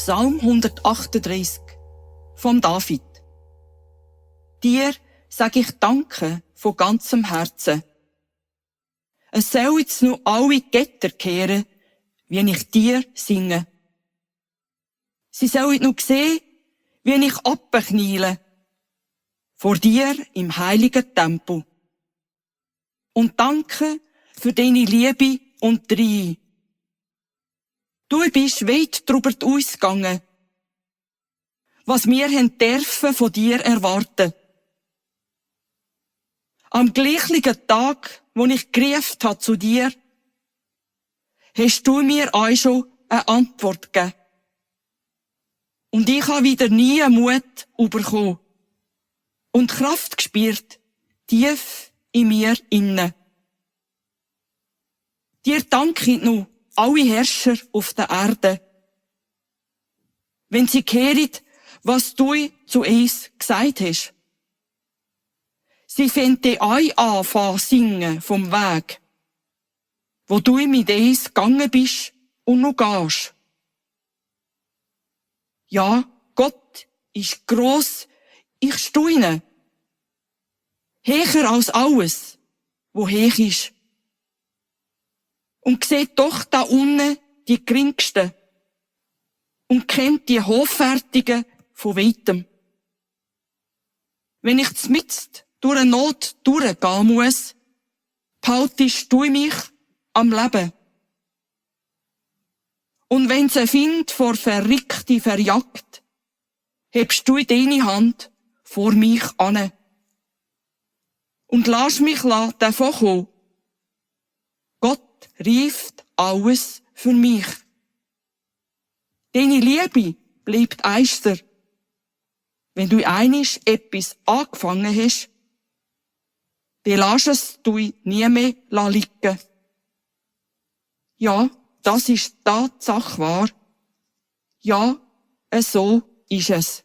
Psalm 138 vom David. Dir sage ich Danke von ganzem Herzen. Es soll jetzt nur alle Götter kehren, wie ich dir singe. Sie sollen noch sehen, wie ich abkniele vor dir im heiligen Tempel. Und danke für deine Liebe und Treue. Du bist weit drüber ausgegangen, was wir haben dürfen von dir erwarten. Am gleichen Tag, wo ich gerufen habe zu dir, hast du mir auch schon eine Antwort gegeben. Und ich habe wieder nie Mut bekommen und Kraft gespürt, tief in mir innen. Dir danke ich noch alle Herrscher auf der Erde, wenn sie kehren, was du zu uns gesagt hast. Sie finden euch anfangen singen vom Weg, wo du mit uns gegangen bist und noch gehst. Ja, Gott ist gross, ich staune. Höher als alles, wo hoch ist. Und sieht doch da unten die Geringsten und kennt die Hoffärtigen von weitem. Wenn ich zmitzt durch eine Not durchgehen muss, behaltest du mich am Leben. Und wenn's ein Find vor Verrückte verjagt, hebst du deine Hand vor mich an. Und lass mich davon kommen. Gott rieft alles für mich. Deine Liebe bleibt eister. Wenn du einisch etwas angefangen hast, dann lass es du nie mehr liegen. Ja, das ist Tatsache wahr. Ja, so ist es.